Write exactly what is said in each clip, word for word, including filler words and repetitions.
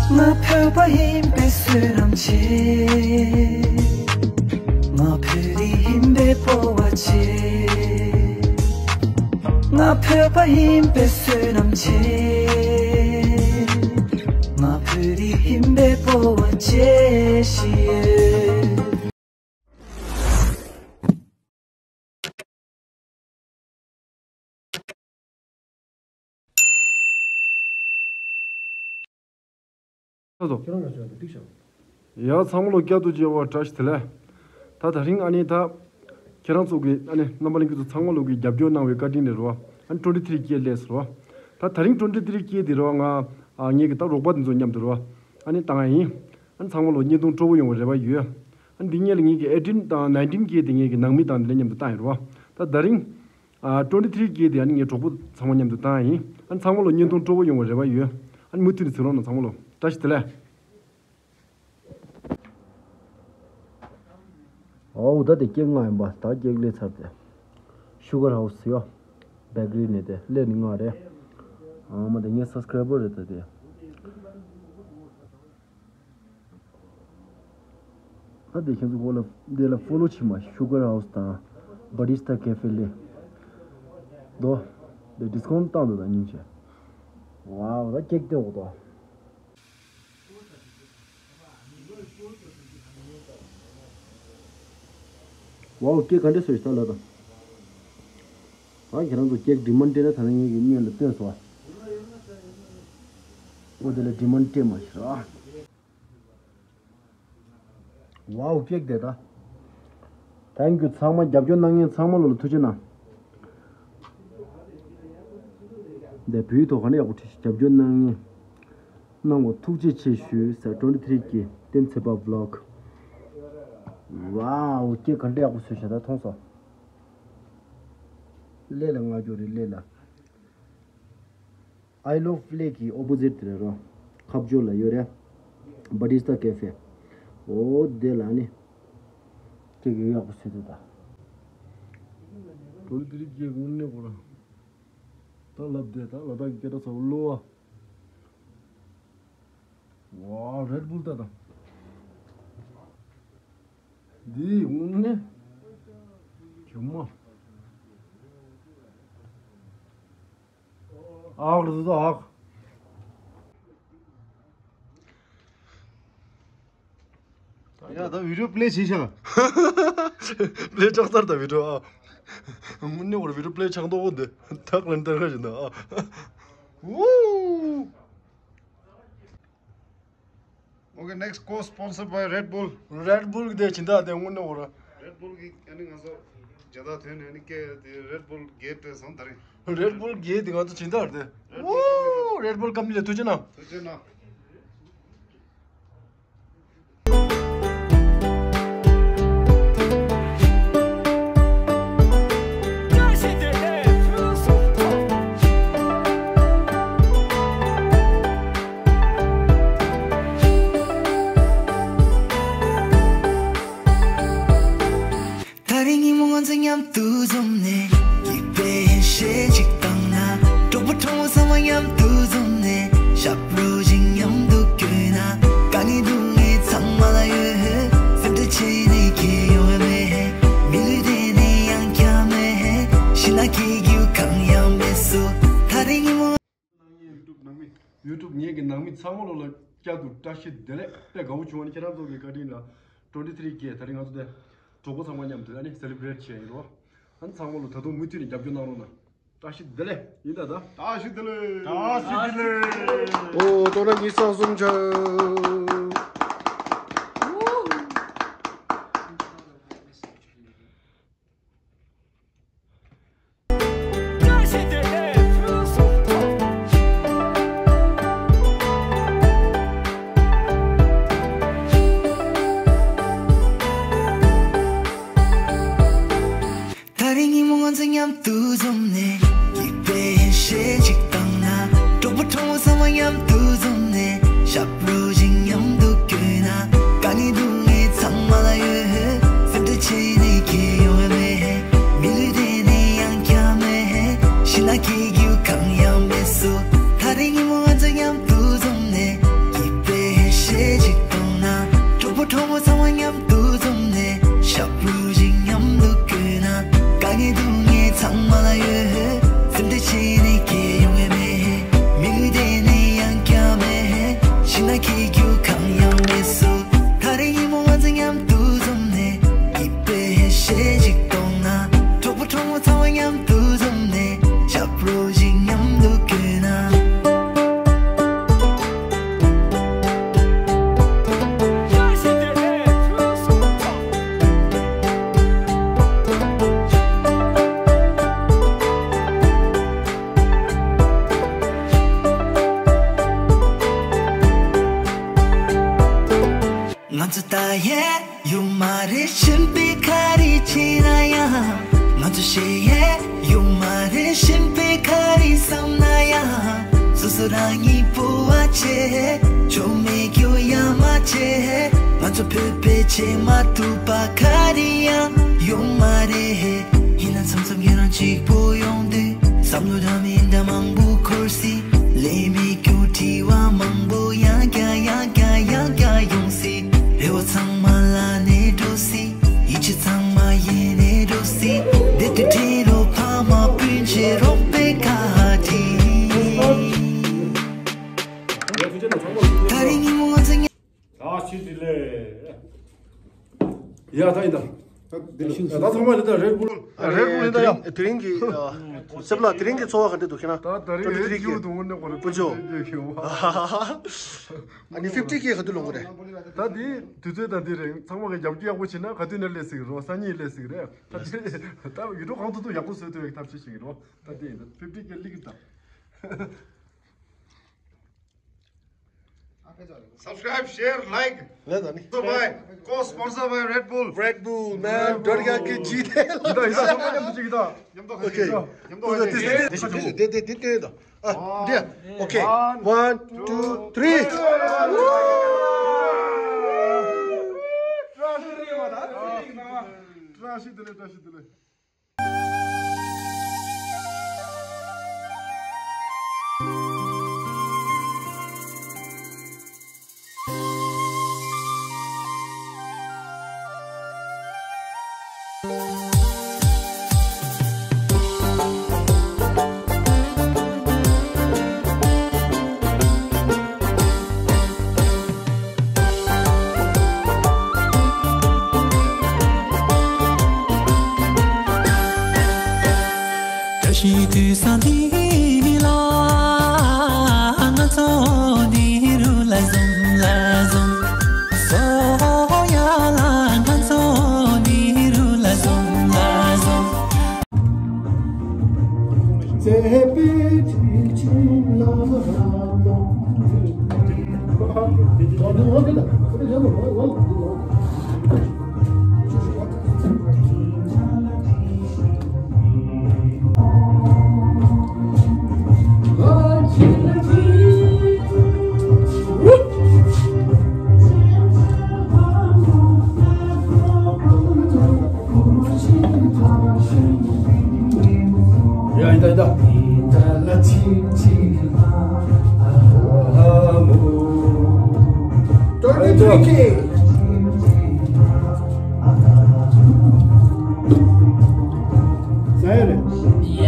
ང་བོད་པ་ཡིན་པའི་བསོད་ནམས་ཆེ། ང་བོད་རིགས་ཡིན་པའི་སྤོབས་པ་ཆེ། ང་བོད་པ་ཡིན་པའི་བསོད་ནམས་ཆེ། ང་བོད་རིགས་ཡིན་པའི་སྤོབས་པ་ཆེ་ཞེས། ཁྱེད་རང་ང་ཚོ་ཡང་འགྲིག་ཤག་ཡ། ཚང་མ་ལོ་བསྐྱར་དུ་མཇལ་བ་བཀྲ་ཤིས་བདེ་ལེགས། ད་དེ་རིང་ཨ་ནི་ད་ཁྱེད་རང་ཚོ་གི་ཨ་ནི་རྣམ་པ་ལྷན་རྒྱས་ཚོ་ཚང་མ་ལོ་གི་རྒྱབ་སྐྱོར་གནང་བའི་བཀའ་དྲིན་རེད་རོ། ཨ་ནི་twenty three K སླེབས་སོང་རོ། ད་དེ་རིང་twenty three K དེ་རོ། ང་ཨ་ངེད་ཀྱི་ད་རོགས་པ་དེ་ཚོ་མཉམ་དུ་རོ། ཨ་ནི་བཏང་ཡ་ཡིན། ཨ་ནི་ཚང་མ་ལོ་བརྙན་ཐུང་སྤྲོ་པོ་ཡོང་བའི་རེ་བ་ཡོད། ཨ་ནི་འདི་སྔོན་ལ་ངེད་ཀྱི་eighteen དང་nineteen K དེ་ངེད་ཀྱི་ནང་མི་དང་དེ་ལ་མཉམ་དུ་བཏང་ཡོད་རོ། ད་དེ་རིང་ཨ་twenty three K དེ་ཨ་ནི་ངའི་གྲོགས་པོ་ཚང་མ་མཉམ་དུ་བཏང་ཡིན། ཨ་ནི་ཚང་མ་ལོ་བརྙན་ཐུང་སྤྲོ་པོ་ཡོང་བའི་རེ་བ་ཡོད། ཨ་ནི་མུ་མཐུད་ནས་གཟིགས་རོགས་གནང་། ཚང་མ་ལོ་བཀྲ་ཤིས་བདེ་ལེགས། ཨོ་ད་དེ་ཀེག་ལྔ་ཡིན་པ། ད་ཀེག་ལས་ཚར་ཏེ། Sugar House ཡོ། བེ་ཀ་རི་ནས་དེ་ལས་ནི་ལྔ་རེད། ཨ་མ་དེ་ངའི་སབ་སི་ཀ་རའི་བར་རེད་ད་དེ། ད་དེ་ཁྱེད་ཚོ་གོ་ལ་འདི་ལ་ཕོ་ལོ་བྱེད་མ། Sugar House དང་Barista Cafe ལས། དོ། དེ་ཌིས་ཀའུན་ཊི་བཏང་འདུག་ད་སྙིང་རྗེ། ཝའོ་ད་ཀེག་དེ་འོ་དོ། ཝའོ་ཀེག་ག་འདྲ་བཟོས་ཤག་ལབ་དང་། ཨ་ཁྱེད་རང་ཚོ་ཀེག་ཌི་མན་ཌི་སྤྲད་ན་ད་ནི་ངེད་ཀྱིས་སྔོན་ལ་སྟོན་སོང་ཨ། འོ་དེ་ལ་ཌི་མན་ཌི་སྤྲད་མ་ཤེས་ར། ཝའོ་ཀེག་དེ་ད། Thank you ཚང་མ་རྒྱབ་སྐྱོར་གནང་མཁན་ཚང་མ་ལོ་ལ་ཐུགས་རྗེ་གནང་། འདི་བོད་ཡིག་ཐོག་ག་འདྲ་ཡག་པོ་བྲིས་ཤག་རྒྱབ་སྐྱོར་གནང་མཁན་གནང་བར་ཐུགས་རྗེ་ཆེ་ཞུ་ཟེར། twenty three K བསྟན་འཛིན་ཚེ་དཔལ་བི་ལོག་ཝའོ་ཀེག་ག་འདྲ་ཡག་པོ་བཟོས་ཤག་ད་མཐོང་སོང་། ལས་ལ་ང་རྒྱུ་རེད་ལས་ལ། I love ལས་ཀྱི་ཨོ་པོ་ཟིཊ་དེ་རེད་རོ། ཁ་སྦྱོར་ལ་ཡོད་རེད། Barista Cafe འོ་དེ་ལ་ནི། ཀེག་ཡག་པོ་བཟོས་འདུག་ད། twenty three K དངོས་གནས་གོ་ར། ད་ལབ་བསྡད་ད་ལ་དྭགས་ཀྱི་སྐད་གྲགས་ཚ་བོ་གློ་བ། ཝ་Red Bull ད་ད། འདི་དངོས་གནས། ཇོ་མོ། ཨག་རུ་ཟོ་ཨག་ཡ་ད་བི་ཌི་ཡོ་པི་ལེ་བྱེད་ཤག་པི་ལེ་ཆགས་ཚར་ད་བི་ཌི་ཡོ་ཨ། དངོས་གནས་བར་བི་ཌི་ཡོ་པི་ལེ་ཆགས་མདོག་པོ་འདི་ཐག་ལན་ཏེར་ཁ་བཞིན་ད་ཨ། ཝུའུ། Okay, next co-sponsor by Red Bull. Red Bull གི་དེ་ཇི་འདྲ་དེ་དངོས་གནས་འོ་ར། Red Bull གི་ཨ་ནི་ང་ཚོ་ཇ་ད་ཐོན་ནས་ཨ་ནི་ཀེ་དེ་Red Bull གེ་སྤྲད་སོང་ད་རིང་། Red Bull གེ་དེ་ང་ཚོ་ཇི་འདྲ་དེ། Red Bull ཝུའུ། Red Bull ཀམ་པ་ནི་ལ་ཐུགས་རྗེ་གནང་། ཐུགས་རྗེ་གནང་། ད་རིང་ཉིན་མོ་ང་ཚོ་མཉམ་དུ་འཛོམས་ནས། སྐྱིད་པའི་ཡེ་ཤེས་ཅིག་བཏང་ན། གྲོགས་པོ་གྲོགས་མོ་ཚང་མ་མཉམ་དུ་འཛོམས་ནས། ཞབས་བྲོ་ཞིག་མཉམ་དུ་བརྐོས་ན། དཀའ་ངལ་སྡུག་བསྔལ་ཚང་མ་ལ་ཡོད། སེམས་ཁྲལ་བྱས་ནས་ཁྱད་ཡོང་བ་མེད། མི་ལུས་དེ་ནི་ཡང་བསྐྱར་མེད། ཤི་ན་སྐྱེ་རྒྱུ་གང་ཡང་མེད་སོ། ད་རིང་ཉིན་མོ། ཡུ་ཊུབ་ནང་མི། ཡུ་ཊུབ་ངེད་ཀྱི་ནང་མི་ཚང་མ་ལོ་ལ་བསྐྱར་དུ་བཀྲ་ཤིས་བདེ་ལེགས། དཔེ་དགའ་བོ་བྱུང་བ་ནི་ཁྱེད་རང་ཚོ་གི་བཀའ་དྲིན་ལ། twenty three K ད་རིང་ང་ཚོ་དེ་གྲོགས་པོ་ཚང་མ་མཉམ་དུ་ཨ་ནི་སེ་ལི་བྷི་རེཊ་བྱས་ཡིན་རོ། ཨ་ནི་ཚང་མ་ལོ་ད་དུང་མུ་མཐུད་ནས་རྒྱབ་སྐྱོར་གནང་རོགས་གནང་། བཀྲ་ཤིས་བདེ་ལེགས་ཡིན་ད་ད། བཀྲ་ཤིས་བདེ་ལེགས། བཀྲ་ཤིས་བདེ་ལེགས། ཨོ་ཏོ་ར་ཉི་ཤུ་རྩ་གསུམ་ཆ། ད་རིང་ཉིན་མོ་ང་ཚོ་མཉམ་དུ་འཛོམས་ནས། སྐྱིད་པའི་ཡེ་ཤེས་ཅིག་བཏང་ན། གྲོགས་པོ་གྲོགས་མོ་ཚང་མ་མཉམ་དུ་འཛོམས་ནས། ཞབས་བྲོ་ཞིག་མཉམ་དུ་བརྐོས་ན། དཀའ་ངལ་སྡུག་བསྔལ་ཚང་མ་ལ་ཡོད། སེམས་ཁྲལ་བྱས་ནས་ཁྱད་ཡོང་བ་མེད། མི་ལུས་དེ་ནི་ཡང་བསྐྱར་མེད། ཤི་ན་སྐྱེ་རྒྱུ་གང་ཡང་མེད་སོ། ད་རིང་ཉིན་མོ་ང་ཚོ་མཉམ་དུ་འཛོམས་ནས། སྐྱིད་པའི་ ཁྱེད་རྒྱུ་གང་ཡང་མེད་སུ། ད་རེས་ཉིན་མོ་ང་ཚོ་མཉམ་དུ་འཛོམས་ནས། སྐྱིད་པའི་ཧེ་ཤེས་ཅིག་གཏོང་ན། གྲོགས་པོ་གྲོགས་མོ་ཚང་མ་མཉམ་དུ་འཛོམས་ནས། ཞབས་བྲོ་ཅིག་མཉམ་དུ་དགོད་ན། ང་ཚོ་ད་ཡས་ཡོད་མ་རེད། གཞན་པའི་ག་རེ་བྱས་ན་ཡང་། ང་ཚོ་ཞེ་ཡས་ཡོད་མ་རེད། གཞན་པའི་ག་རེ་བསམ་ན་ཡང་། སོ་སོ་རང་ཉིད་སྤོབས་པ་བྱེད། ཆོ་མེད་རྒྱུ་ཡ་མ་བྱེད། ང་ཚོ་བོད་པའི་བྱེད་མ་ཐུབ་པ་ག་རེ་ཡང་ཡོད་མ་རེད། ཡིན་ན་མཚམས་མཚམས་ཁྱེད་རང་གཅིག་པོ་ཡོང་དུས། བསམ་བློ་འདྲ་མི་འདྲ་མང་པོ་འཁོར་སྲིད། ལས་མེད་རྒྱུ་དྲི་བ་མང་པོ་ཡང་བསྐྱར་ཡང་བསྐྱར་ཡང་བསྐྱར་ཡོང་སྲིད། རེ་བ་ཚང་མ་ལ་ནས་འགྲོ་སྲིད། ཡིད་ཆེས་ཚང་མ་ཡེ་ནས་འགྲོ་སྲིད། བདེ་དུས་ཁྲིད་རོགས། ཕ་མ་སྤུན་མཆེད་རོགས་པའི་ཁ་ཁྲིད། ད་རིང་ཉིན་མོ་ང་ཚོ་ཉ- ད་ཕྱི་དྲི་ལས། ཡ་ད་ཡིན་ད། ད་ད་ཚང་མ་ལ་ད་རེད་བུལ། རེད་བུལ་ཡིན་ད་ཡ། དེ་རིང་གི་སེམས་ལ་དེ་རིང་གི་ཚོར་བ་ག་འདྲ་འདུག་ཁྱེད་རང་། ད་ད་རིང་ཊུ་ཝེན་ཊི་ཐི་རི་ཀི་ཡུ་དུ་ངོ་ནས་གོ་རེ་པུ་ཅོ། ཨ་ནི་ཕིབ་ཊི་ཀེ་ག་དུས་ལོངས་གི་རེད། ད་དེ་དུས་ཚོད་ད་དེ་རིང་ཚང་མ་གི་རྒྱབ་སྐྱོར་ཡག་པོ་བྱས་ན་ག་དུས་ནས་སླེབས་སྲིད་ཀྱི་རེད། སང་ཉིན་སླེབས་སྲིད་ཀྱི་རེད། ད་དེ་ད་ཡུལ་གྲུ་གང་དུ་དུ་ཡག་པོ་བཟོས་ཐུབ་པའི་ཐབས་ཤེས་བྱེད་ཀྱི་རེད། ད་དེ་ཡིན་ད་ཕིབ་ཊི་ཀེ་སླེབས་ཀྱི་ད། Subscribe, share, like. ལས་ད་ནི། Sponsor by, co-sponsor by Red Bull. Red Bull, man. Dorian ke jeet hai. ཡིན་ད་ཡིན་ད་ཚང་མ་མཉམ་དུ་ཅིག་ཡིན་ད། མཉམ་དུ་ཁ་ཤས་ཡིན་ད། མཉམ་དུ་ཁ་ཤས་ཡིན་ད། དེ་དེ་དེ་དེ་དེ་དེ་དེ་དེ་དེ་དེ་དེ་དེ་དེ་དེ། ཨ། འདི། ཨོ་ཁེ། One, two, three. བཀྲ་ཤིས་བདེ་ལེགས། བཀྲ་ཤིས་བདེ་ལེགས། བཀྲ་ཤིས་དུས་བཟང་འདི་ལ་ང་ཚོ་འདི་རུ་ལ་འཛོམས་ལ་འཛོམས། སོ་ཡ་ལ་ང་ཚོ་འདི་རུ་ལ་འཛོམས་ལ་འཛོམས། ཡ་ཡིན་ད་ཡིན་ད། ཟ་ཡ་རེད། ཡ།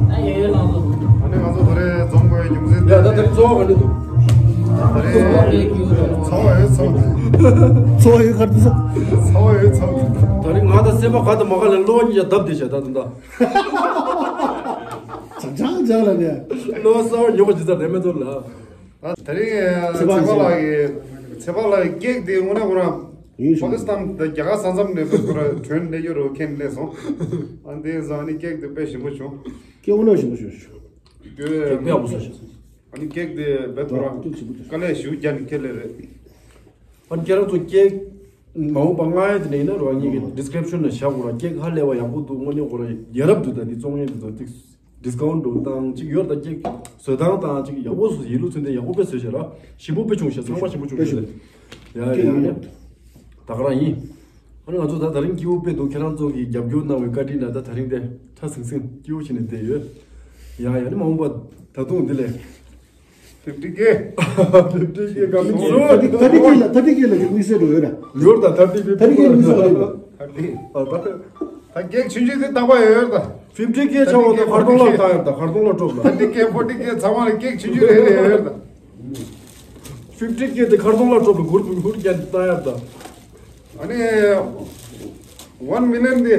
ད་ཡོད་ཡོད་ལང་ཚོ། ཨ་ནི་ང་ཚོ་ད་རེས་འཛོམས་དགོས་རྒྱུ་མཚན་ཡ་ད་ད་རེས་གཙོ་བོ་ག་འདྲ་འདུག་ད་རེས་ཚོ་བ་ཡོད་ཚོ། ཚོ་བ་ཡོད་ཚོ། ཚོ་བ་ཡོད་ཚོ། ད་རེས་ང་ད་སེམས་པ་ག་ད་མ་ག་ལ་གློ་བ་གཉིས་ཀྱང་བརྡབ་བསྡད་བྱས་ད་ད་ད། ཅག་ཅག་ཅག་ལ་ནས། གློ་བ་གསར་བ་ཉོ་བ་ཇི་ལྟར་རེད་མེད་ཚོ་ལ། ད་རིང་ཚེ་དཔག་ཚེ་དཔག་ལགས་ཀྱི་ཚེ་དཔག་ལགས་ཀྱི་ཀེག་དེ་དངོས་གནས་ཁོ་རང་ཡིན་ཞུ། པ་ཀི་སི་ཐན་དང་རྒྱ་གར་ས་མཚམས་ནས་ཁོ་རང་བྲོས་སླེབས་ཡོད་རེད། ཁྱེད་སླེབས་སོང་། ཨ་འདི་ཟ་ནི་ཀེག་དེ་དཔེ་ཞིམ་པོ་བྱུང་། ཀེག་དངོས་གནས་ཞིམ་པོ་བྱུང་ཞུ། ཀེག་དཔེ་ཡག་པོ་བཟོས་ཤག་ཨ་ནི་ཀེག་དེ་བེད་ཐོ་རང་ཀེག་ཞིམ་པོ་བྱུང་། དཀའ་ལས་ཞུ་རྒྱ་ནི་ཁྱེད་ལས་རེད། ཨ་ནི་ཁྱེད་རང་ཚོ་ཀེག་མ་འོངས་པ་མངགས་ཡ་དེ་ནས་ཡིན་ན་རོ་ངེད་ཀྱི་ཌི་སི་ཀི་རིབ་ཤན་ནང་བཞག་དགོས་ར། ཀེག་ཧ་ལས་པ་ཡག་པོ་འདུག་དངོས་གནས་ཁོ་རང་ཡ་རབས་འདུག་ད་འདི་བཙོང་མཁན་འདི་ཚོ་ཏིག་ཌི་སི་ཀའུན་ཊི་འདྲ་བོ་བཏང་ཅིག་ཡོད་ད། ཀེག་བཟོ་སྟངས་བཏང་ཅིག་ཡག་པོ་བཟོ་ཡིན་ལུགས་ཚུལ་དེ་ཡག་པོ་དཔེ་བཟོས་བྱས་ར། ཞིམ་པོ་དཔེ་བྱུང་ཤག་ཚང་མ་ཞིམ་པོ་བྱུང་ཤག་ཡ་ཡ་ཡ། ད་ག་རང་ཡིན། ཨ་ནི་ང་ཚོ་ད་ད་རིང་སྐྱིད་པོ་དཔེ་འདུག་ཁྱེད་རང་ཚོ་གིས་རྒྱབ་སྐྱོར་གནང་བའི་བཀའ་དྲིན་ལ་ད་ད་རིང་དེ་ཁྲ་ཟིང་ཟིང་སྐྱིད་པོ་བྱས་ནས་བསྡད་ཡོད། ཡ་ཡ་ནི་མ་འོངས་པ་ད་དུང་འདི་ལས། ཕིབ་ཊི་ཀེ། ཕིབ་ཊི་ཀེ་ག་ཚོད། ཐར་ཊི་ཀེ་ལ་ཐར་ཊི་ཀེ་ལ་དམིགས་བསལ་འགྲོ་ཡོད་ར། ཡོད་ད་ཐར་ཊི་ཀེ། ཐར་ཊི་ཀེ་དམིགས་བསལ་རེད་པ། ཐར་ཊི། ཨ་ད་ད་ཀེག་ཆུང་ཆུང་དེ་བཏང་པ་ཡོད་ཡོད་ད། ཕིབ་ཊི་ཀེ་ཆགས་འོང་ད་ཁ་ཏོན་ལ་བཏང་ཡོད་ད། ཁ་ཏོན་ལ་སྤྲོད་ད། ཐར་ཊི་ཀེ་ཕོར་ཊི་ཀེ་ཚང་མ་ལ་ཀེག་ཆུང་ཆུང་རེ་རེ་ཡོད་ཡོད་ད། ཕིབ་ཊི་ཀེ་དེ་ཁར་ཐོང་ལ་འགྲོ་བའི་གུར་གུར་རྒྱན་བཏང་ཡ་ད། ཨ་ནི་ཝན་མི་ལན་དེ་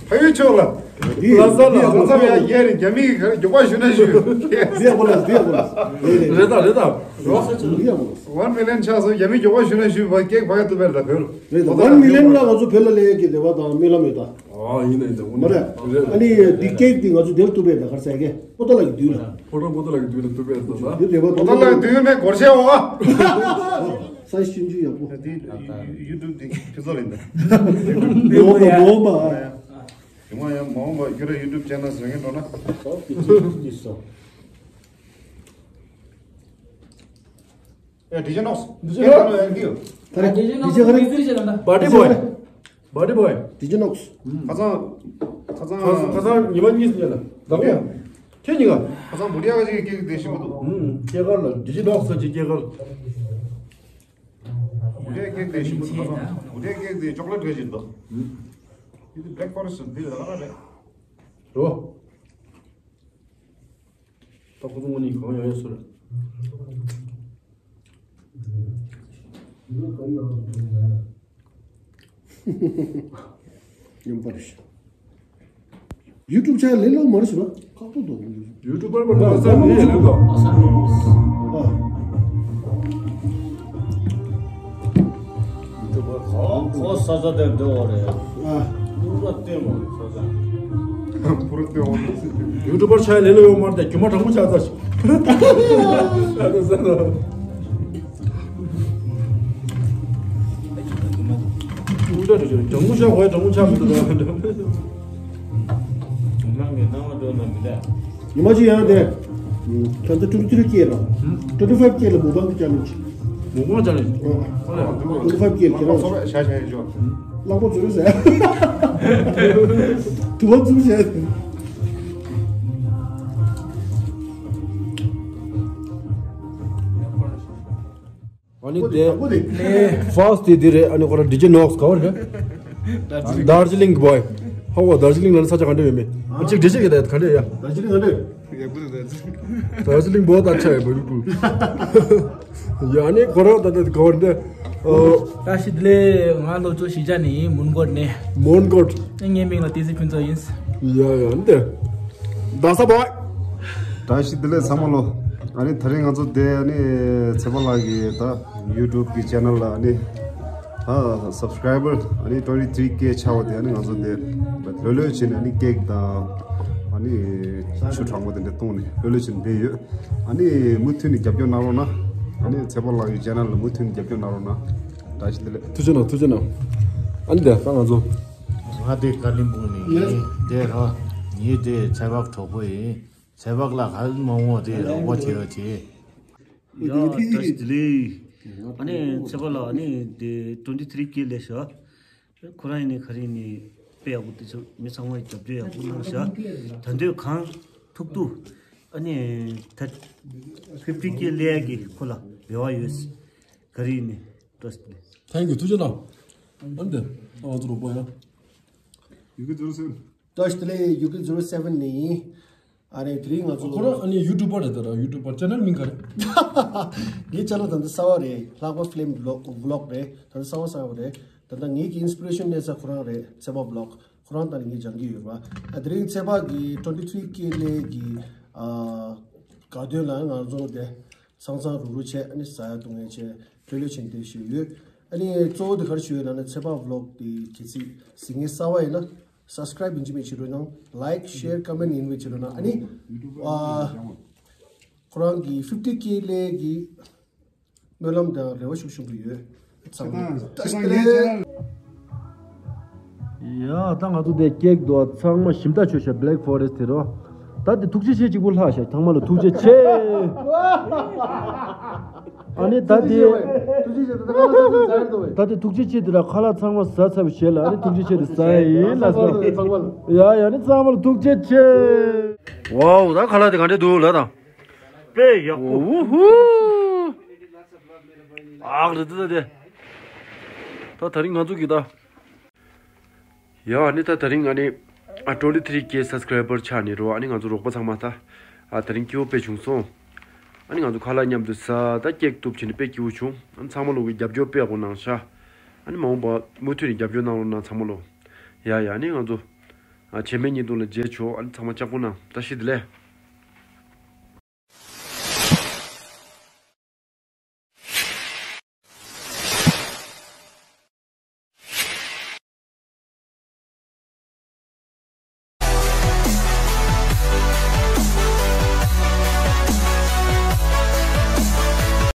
ཕ་ཡུལ་ཕྱོགས་ལ། འདི་ལ་ས་ལ་འདི་ལ་ས་ཡ་ཡ་རེ་རྒྱ་མི་གི་ག་རེ་མགྱོགས་པ་ཞུ་ན་ཞུ། འདི་ཡ་གོ་ལ་འདི་ཡ་གོ་ལ། རེད་ད་རེད་ད། འདི་ཡ་གོ་ལ། ཝན་མི་ལན་ཆགས་སོང་རྒྱ་མི་མགྱོགས་པ་ཞུ་ན་ཞུ་བ་ཀེག་ཕ་ག་ཏུ་བེར་ད་བེར། རེད་ད་ཝན་མི་ལན་ལ་ང་ཚོ་བོད་ལ་ལས་ཀྱི་རེ་བ་དང་སྨོན་ལམ་ཡོད་ད། ཨ་ཡིན་ནའི་ད་ཝན་མི་ལན་མ་རེད། ཨ་ནི་འདི་ཀེག་འདི་ང་ཚོ་འདིར་ཏུ་བེར་ད་གར་ས་ཡ་གེ་པོ་ཏོ་ལ་གི་དུས་ལ། ཕོ་བྲང་པོ་ཏོ་ལ་གི་དུས་ལ་ཏུ་བེར་ད་ད། འདི་རེ་བ་པོ་ཏོ་ལ་གི་དུས་ནས་སྒོར་ཆེ་བ། ས་ཤིན་ཅུ་ཡག་པོ། ཡུ་ཊུབ་དེ་ཁྱོད་ཚོ་ལ་ཡིན་ད། མོ་མ་མོ་མ། ཡང་མ་འོངས་པ་ཁྱོད་ར་ཡུ་ཊུབ་ཅེ་ནལ་བཟོ་མཁན་འགྲོ་ན། ཨེ་ཌི་ཇེ་ནོག་སི། ཌི་ཇེ་ནོག་སི། ཡང་ཡང་གིས། ད་རེ་ཌི་ཇེ་ནོག་སི་ག་རེ། བ་ཌི་བོའི། བ་ཌི་བོའི། ཌི་ཇེ་ནོག་སི། ཁ་སང་ཁ་སང་ཁ་སང་ཉི་མ་གཉིས་ལ་ལ་ཡ། ཁྱེད་གཉིས་ཀ་ཁ་སང་བུ་ཌི་ཡ་ག་ཅིག་སྐད་དེ་ཞིག་མི་འདུག་ཨུམ། སྐྱེས་སྐར་ལ་ཌི་ཇེ་ནོག་སི་ཅིག་སྐྱེས་སྐར། བུ་ཌི་ཡ་སྐད་དེ་ཞིག་མི་འདུག་ཁ་སང་བུ་ཌི་ཡ་སྐད་དེ་ཅོག་ལེ་ཊི་ག་ཅིག་འདུག་འདི་དེ་བྷི་ལེག་ཕོ་རེ་སི་ཊི་འདི་ལ་ར་རེད། རོ། ད་ཁོ་ཚོ་དངོས་གནས་གང་ཡང་ཡོད་སོ་རེད། ཡོང་པ་རེད། ཡུ་ཊུབ་ཆ་ལས་ལོ་མ་རེད་ཟེར་བ། ཁག་པོ་འདུག་ཡུ་ཊུབ་པར་པར་ལ་ས་མི་ཡེ་ལེ་དོ། ཨ། ཁོ་ས་ས་དེར་འདྲ་བ་རེད། ཨ། ཕུ་ར་ལྟོས་མོ་ས་ས། ཕུ་ར་ལྟོས་མོ། ཡུ་ཊུབ་པར་ཆ་ལས་ལོ་ཡོད་མ་རེད་དེ་རྒྱུ་མ་དྲང་མོ་ཆགས་ཚར་ཤག་ཨ་ད་ས་ད། ཀུན་སྒྲ་རེ་བྱོས། གྲང་མོ་ཆགས་དགོས། གྲང་མོ་ཆགས་མི་འདུག་ད། ཉི་མ་གཅིག་ཡང་དེ། ཁྱོད་ཚོ་ཊུ་ཊུ་ཀེ་ལ། ཊུ་ཊུ་ཕའི་ཕའི་ཀེ་ལ་མུག་བང་ཅལ་ལེན་ཇི། མུག་བང་ཅལ་ལེན་ཇི། ཨོ། ཊུ་ཊུ་ཕའི་ཕའི་ཀེ་ལ་ཁྱེད་རང་། ཤ་ཤ་ཡ་ཇོ། གླང་པོ་ཚུར་ཟེར། དུ་བ་ཚུར་ཟེར། ཨ་ནི་དེ། ཕར་སི་ཊི་དེ་འདི་རེད། ཨ་ནི་ཁོ་ར་ཌི་ཇེ་ནོག་སི་ག་བ་རེད། དར་ཇི་ལིང་བོའི། ཧ་གོ། དར་ཇི་ལིང་ལ་ནི་ས་ཆ་ག་འདྲ་ཡོད་མེད། ཨ་ཅིག་འགྲེལ་བཤད་ཡོད་ད་ག་འདྲ་ཡ། དར་ཇི་ལིང་ག་འདྲ། དར་ཇི་ལིང་བོ་ད་ཆ་ཡ་བ་རུ་ཀུ། ཡ་ནི་ཁོ་ར་ད་ད་ག་བ་རེད། ཨོ། བཀྲ་ཤིས་བདེ་ལེགས། ང་ལོ་ཅོ་ཞི་ཅ་ནི་མོན་གྷོ་ནས། མོན་གྷོ། ངའི་མིང་ལ་བསྟན་འཛིན་ཕུན་ཚོགས་ཡིན། ཡ་ཡ་འདི། ད་ས་བ། བཀྲ་ཤིས་བདེ་ལེགས་ཚང་མ་ལོ། ཨ་ནི་དེ་རིང་ང་ཚོ་དེ་ཨ་ནི་ཚེ་པ་ལགས་ཀྱི་ད་ཡུ་ཊུབ་ཀྱི་ཅེ་ནལ་ལ་ཨ་ནི་ད་སབ་སི་ཀ་རའི་བར་ཨ་ནི་ཊུ་ཝེན་ཊི་ཐི་རི་ཀེ་ཆགས་པ་དེ་ཨ་ནི་ང་ཚོ་དེ་ལྷོད་ལྷོད་བྱས་ནས་ཨ་ནི་ཀེག་དང་ཨ་ནི་ཆུ་གྲང་པོ་དེ་འདྲ་བཏུངས་ནས་ལྷོད་ལྷོད་བྱས་ནས་བསྡད་ཡོད། ཨ་ནི་མུ་མཐུད་ནས་རྒྱབ་སྐྱོར་གནང་རོགས་གནང་། ཨ་ནི་ཚེ་པ་ལགས་ཀྱི་ཅེ་ནལ་ལ་མུ་མཐུད་ནས་རྒྱབ་སྐྱོར་གནང་རོགས་གནང་། བཀྲ་ཤིས་བདེ་ལེགས། ཐུགས་རྗེ་གནང་། ཐུགས་རྗེ་གནང་། ཨ་ནི་དེ་ད་ང་ཚོ། ང་དེ་ཀ་ལིམ་པོང་ནས་ཡིན། དེ་ར་ངའི་དེ་ཚེ་དཔག་གྲོགས་པོ་ཡིན། ཚེ་དཔག་ལ་ག་ལ་མ་འོང་བ་དེ་རོགས་པ་བྱེད་རོགས་བྱེད། ཡ་བཀྲ་ཤིས་བདེ་ལེགས། ཨ་ནི་ཚེ་དཔག་ལ་ཨ་ནི་དེ་ཊུ་ཝེན་ཊི་ཐི་རི་ཀེ་ལས་ཤག་ཁོ་རང་ཡིན་ནི་ག་རེ་ཡིན་ནི་དཔེ་ཡག་པོ་དེ་ཚོ་མི་ཚང་མས་རྒྱབ་སྐྱོར་ཡག་པོ་གནང་ཤག་ད་དུང་གང་ཐུབ་ཐུབ་ཨ་ནི་ད་ཕིབ་ཊི་ཀེ་ལས་ཀྱི་ཁོ་ལ་རེ་བ་ཡོད། ག་རེ་ཡིན་ནི་བཀྲ་ཤིས་བདེ་ལེགས། Thank you། ཐུགས་རྗེ་གནང་། ཨ་ནི་དེ་ཨ་ང་ཚོ་རོགས་པ་ཡ། ཡུ་གི་ཛི་རོ་སེ་བན། བཀྲ་ཤིས་བདེ་ལེགས། ཡུ་གི་ཛི་རོ་སེ་བན་ནས་ཡིན། ཨ་རེ་དེ་རིང་ང་ཚོ། ཁོ་རང་ཨ་ནི་ཡུ་ཊུབ་པར་རེད་ད་ར། ཡུ་ཊུབ་པར་ཅེ་ནལ་མིང་ག་རེད། ངའི་ཅེ་ནལ་ད་ལྟ་གསར་པ་རེད། ལྷག་པ་ཕི་ལིམ་བི་ལོག་ཝི་ལོག་རེད། ད་ལྟ་གསར་པ་གསར་པ་རེད། ད་ལྟ་ངེད་ཀྱི་ཨིན་སི་པི་རེ་ཤན་ལེན་ས་ཁོ་རང་རེད། ཚེ་དཔག་ཝི་ལོག་ཁོ་རང་ད་ནི་ངས་སྦྱང་གི་ཡོད་པ། ཨ་དེ་རིང་ཚེ་དཔག་གི་ཊུ་ཝེན་ཊི་ཐི་རི་ཀེ་ལས་ཀྱི་ཨ་དགའ་སྟོན་ལ་ང་ཚོ་དེ་ཚང་ཚང་རུག་རུག་བྱས་ཨ་ནི་ཟ་ཡ་འཐུང་ཡ་བྱས་ལྷོད་ལྷོད་བྱས་བསྡད་བཞིན་ཡོད། ཨ་ནི་གཙོ་བོ་དེ་ག་རེ་ཞུ་ཡོད་ལབ་ན་ཚེ་དཔག་ཝི་ལོག་དེ་གལ་སྲིད་གཟིགས་མཁན་གསར་པ་ཡིན་ན། སབ་སི་ཀ་རའིབ་ཡིན་གཅིག་མིན་གཅིག་རོགས་གནང་། ལའིཀ་ཤེར་ཀོ་མེན་ཡིན་གཅིག་རོགས་གནང་། ཨ་ནི་ཨ་ཁོ་རང་གི་ཕིབ་ཊི་ཀེ་ལས་ཀྱི་སྨོན་ལམ་དང་རེ་བ་ཤུགས་ཆེན་པོ་ཡོད། ཚང་མ་བཀྲ་ཤིས་བདེ་ལེགས། ཡ་ད་ང་ཚོ་དེ་ཀེག་དོ་ཚང་མ་ཞིམ་ད་ཆོས་ཤ་བྷི་ལེག་ཕོ་རེ་སི་ཊི་དེ་རོ། ད་དེ་ཐུགས་རྗེ་ཆེ་གཅིག་པུ་ལྷག་ཤག་ཚང་མ་ལ་ཐུགས་རྗེ་ཆེ། ཨ་ནི་ད་དེ། ད་དེ་ཐུགས་རྗེ་ཆེ་དེ་ར་ཁ་ལག་ཚང་མ་ཟ་ཚར་བའི་རྗེས་ལ་ཨ་ནི་ཐུགས་རྗེ་ཆེ་དེ་ཟ་ཡ་ཡིན་ལ་ཟ། ཡ་ཡ་ནི་ཚང་མ་ལ་ཐུགས་རྗེ་ཆེ། ཝའོ་ད་ཁ་ལག་དེ་ག་འདྲས་འདུག་ལ་དང་། དཔེ་ཡག་པོ། ཝུ་ཧུ། ཨག་རེད་དེ་ད་དེ། ད་དེ་རིང་ང་ཚོ་གི་ད། ཡ་ཨ་ནི་ད་དེ་རིང་ཨ་ནི། ཨ་ཊུ་ཝེན་ཊི་ཐི་རི་ཀེ་སབ་སི་ཀ་རའི་བར་ཆགས་ནི་རོ། ཨ་ནི་ང་ཚོ་རོགས་པ་ཚང་མ་ད། ཨ་དེ་རིང་སྐྱིད་པོ་དཔེ་བྱུང་སོང་། ཨ་ནི་ང་ཚོ་ཁ་ལག་མཉམ་དུ་ཟ་ད་ཀེག་གཏུབ་བྱས་ནས་དཔེ་སྐྱིད་པོ་བྱུང་། ཨ་ནི་ཚང་མ་ལོག་གི་རྒྱབ་སྐྱོར་དཔེ་ཡག་པོ་གནང་ཤག་ཨ་ནི་མ་འོངས་པ་མུ་མཐུད་ནས་རྒྱབ་སྐྱོར་གནང་རོགས་གནང་ཚང་མ་ལོག་ཡ་ཡ། ཨ་ནི་ང་ཚོ་ཨ་བྱེ་མའི་ཉིན་ཐོ་ལ་མཇལ་ཆོག་ཨ་ནི་ཚང་མ་ལྕགས་པོ་གནང་། བཀྲ་ཤིས་བདེ་ལེགས།